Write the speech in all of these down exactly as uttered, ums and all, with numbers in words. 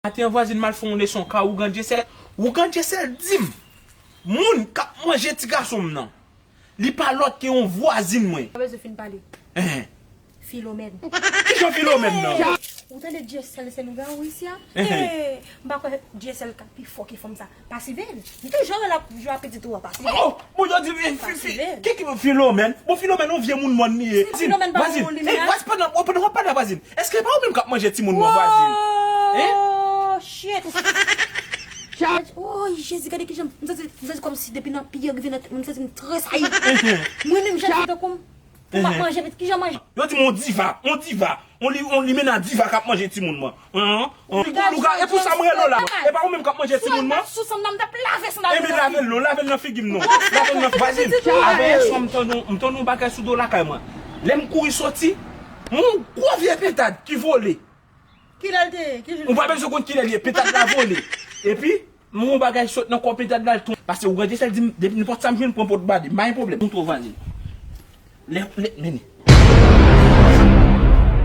Maten an vwazin m al fè yon leson ka ougan Dyesèl. Ougan Dyesèl di m, moun k ap manje ti gason m nan, li pa lòt ke yon vwazin mwen. Pa bezwen fin pale. Enhen. Filomèn. Kijan Filomèn nan? Ou tande Dyesèl se lougawou isi a? Enhen. Eh, m pa kwè Dyesèl ka pi fò ke fanm sa. Pa sive l. M toujou wè l ap jwe ak pitit ou a, pa sive l. Oh, bon, yo di, eh, fi, fi, ki, ki, Filomèn? Bon, Filomèn, yon vye moun mòn li ye. Si Filomèn pa vwazin, moun li, eh, vwazin, pandan, pandan w ap pale a vwazin, èske pa ou menm k ap manje timoun mwen, vwazin? Hein? Oh, shit. Oh, Jezi, gade kijan m santi, m santi kòmsi depi nan pye rive nan tèt mwen, m santi m tresayi. Mwen menm, jan tankou m, pou m ap manje, men kijan manje? Yo di m on diva, on diva. On li, on limena diva k ap manje timoun mwen. Hein? On li gon louga, e pou sa m rele w la. E pa ou menm k ap manje timoun mwen? Sou sandal, m t ap lave sandal. Ebyen lave l non, lave l nan figi m non. Lave l nan vwazin. Avè yè swa m tande, m tande yon bagay sou do lakay mwen. Lè m kouri soti, yon gwo vye pentad ki vole. Kilè l te ye? Ki jou l te ye? Ou pa bezwen konn kilè l ye, pentad la vole. Epi, m wè yon bagay sot nan kò pentad la, l tonbe. Paske ougan Dyesèl di m, depi nenpòt sa m jwenn, pran pot bade. M pa gen pwoblèm. Montre w vwazin. Lè, lè, mennen.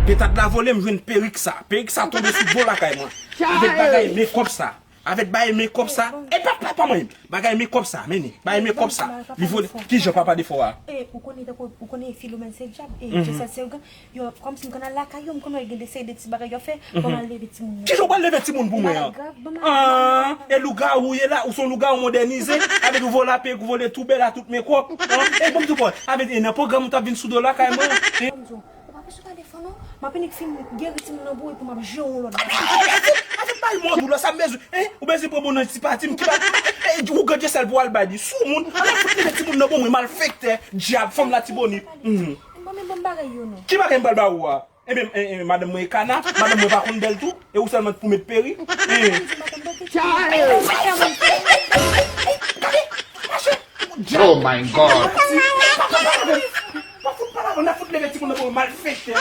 Pentad la vole, m jwenn perik sa. Perik sa tonbe sou do lakay mwen. Avèk bagay mekòp sa. Avèk bagay mekòp sa. E pa, pa, pa mwen. Bagay mekòp sa, mennen. Bagay mekòp sa. Li vole. Kijan papa defò a? Eh, ou konnen, ou konnen Filomèn se dyab. Eh, Dyesèl se ougan. Yo, kòmsi m konn al lakay yo, m konn wè gen de seri de ti bagay yo fè, bon, m al leve timoun yo. Kijan w pral leve timoun pou mwen an? Ah, e lougawou ye la, ou se yon lougawou modènize, avèk vòlapè, vòlè toubè la, tout mekòp. Hein? E bon, m di w, avèk, e nan pwogram ou t ap vin sou do lakay mwen. Hein? Ou pa bezwen pale fò non, m ap inik fin geri timoun nan pou ou epi m ap jere yon lòt bagay. Avèk bay mò doulè, sa m bezwen. Hein? Ou bezwen pran bon nan ti pati m ki pa. Eh, ougan Dyesèl pou al bay li. Sou moun, al fout leve timoun nan pou mwen, malfektè, dyab, fanm Latibonit. Bon, men bon bagay yo non. Ki bagay m pral ba ou a? Ebyen, eh, eh, madanm mwen e kana, madanm mwen pa konn bèl tou, e ou sèlman pou met peri. Eh. Gade, mache. Oh my God. Pa fout pale avè m, pa fout leve timoun nan pou malfektè.